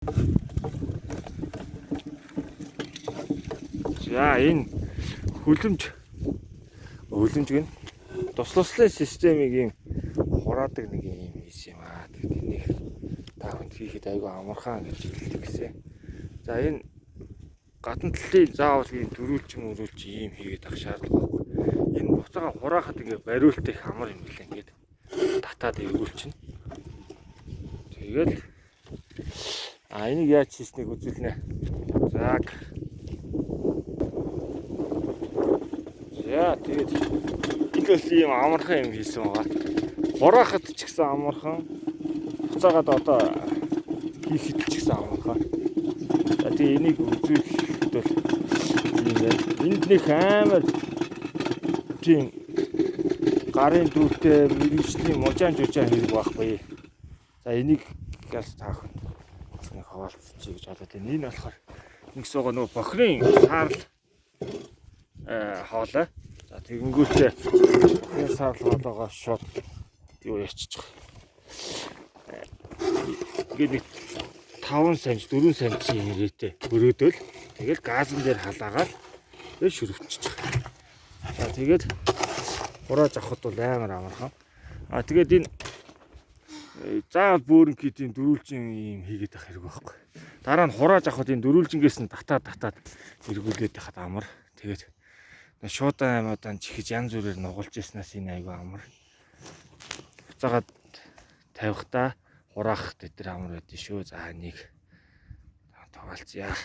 За, энэ хөлөмж гэн туслуслын системийг ийм хураадаг нэг юм хийсэн юм аа. Тэгээд энийг та хүнд хийхэд айгүй амархан гэж хэлдэг гэсэн. За, энэ гадна талын заавал ийм дөрүүлчин мөрүүлч ийм хийгээд авах шаардлага байхгүй. Энэ буцаага хураахад ингээ бариулт их амар юм билээ, ингээд татаад эргүүлчин. Тэгэл энийг яаж хийснийг үзүүлнэ. За. За, тэгээд энэ бол ийм амархан юм хийсэн байгаа. Хураахад ч гэсэн амархан. Буцаагаад одоо хийхэд ч гэсэн амархан. За, тэгээ энийг үзүүлэхэд бол ийм байна. Энд нэг амар тийм гарын дүүтэй мэргэжлийн мужаан жужаан хэрэг байхгүй. За, энийг газ таах нэг хаваалцчих гэж бодоод байна. Энэ болохоор нэг суугаа нөгөө бохирын саарл хоолой. За, тэгэнгүүтээ энэ саарл хоолоогоо шууд юу ярьчих. Тэгээд нэг 5 санж 4 санжийн хэрэгтэй өрөөдөл тэгэл газан дээр халаагаал тэгээд шүрвчихчих. За, тэгээд хурааж авахд бол амар амархан. А тэгээд энэ заавал бөөрөнхий тийм дөрвөлжин юм хийгээд авах хэрэг байхгүй. Дараа нь хурааж авахд энэ дөрвөлжингээс нь татаад татаад эргүүлээд байхад амар. Тэгээд шуудан аймаадан чихэж янз бүрээр нугалж яснаас энэ айгүй амар. Буцаагаад тавихтаа хураах тэд нар амар байдсан шүү. За, энийг таваалцъя.